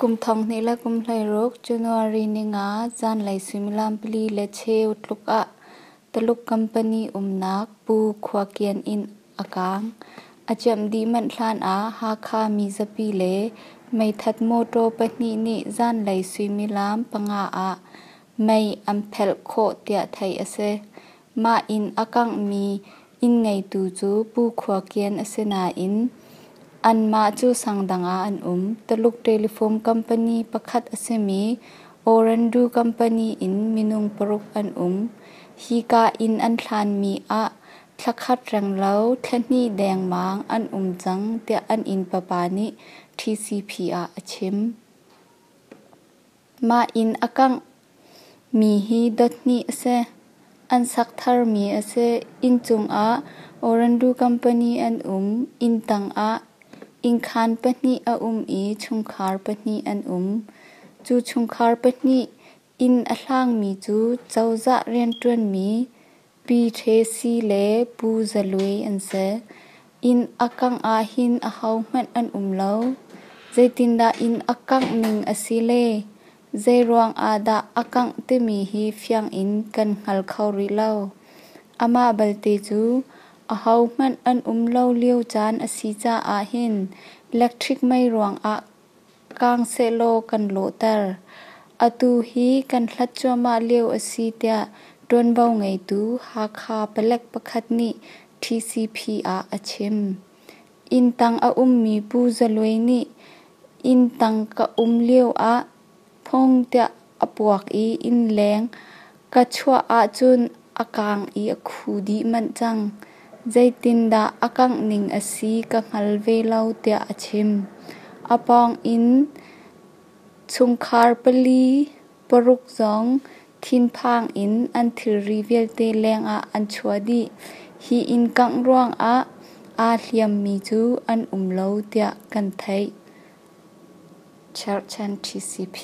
Kum 2016 January 5 zanlei suimilam 4:15 tluk ah Taluk company umnak Pu Khua Kian inn a kaang. A ciamh dih manh hlan ah Hakha mizapi le meithat mawtaw pahnih nih zanlei suimilam 5 ah mei an phelh khawh tiah theih a si. Mah inn a kanghmi inn ngeitu cu Pu Khua Kian a si nain anmah cu sang dang ah an um. Taluk telephone company pakhat a simi Orandu company in minung paruk an um. Hika inn an hlanmi ah thla khat renglo thla hnih dengmang an um cang tiah an innpa pa nih TCP ah a chim. Mah inn a kanghmi hi dot hnih a si. An sak tharmi a si. Inncung ah Orandu company an um. Inn tang ah innkhan pahnih a um i chungkhar pahnih an um. Cu chungkhar pahnih inn a hlangmi cu cozah rianṭuanmi Pi Ṭhe Si le Pu Za Luai an si. Inn a kangh ahhin ahohmanh an um lo. Zeitindah inn a kangh ning a si le zeiruang ah dah a kangh timi hi fiang in kan hngal kho rih lo. Amah balte cu ahohmanh an um lo lio caan a si caah hin lekṭhik mei ruangah kaang sehlaw kan lawhter. Atu hi kan hlat cuahmah lio a si tiah ṭuanvo ngeitu Hakha palek pakhat nih TCP ah a chim. Inn tang a ummi Pu Za Luai nih inn tang ka um lioah phung tiah a puak i innleng ka chuah ahcun a kaang i a khu dih manh cang. Zeitindah a kangh ning a si ka hngal ve lo tiah a chim. A pawng inn chungkhar pali paruk zong thinphang in an thilri vialte lengah an chuah dih. Hi inn kangh ruangah aa hliammi cu an um lo tiah kan theih. Cherhchan TCP.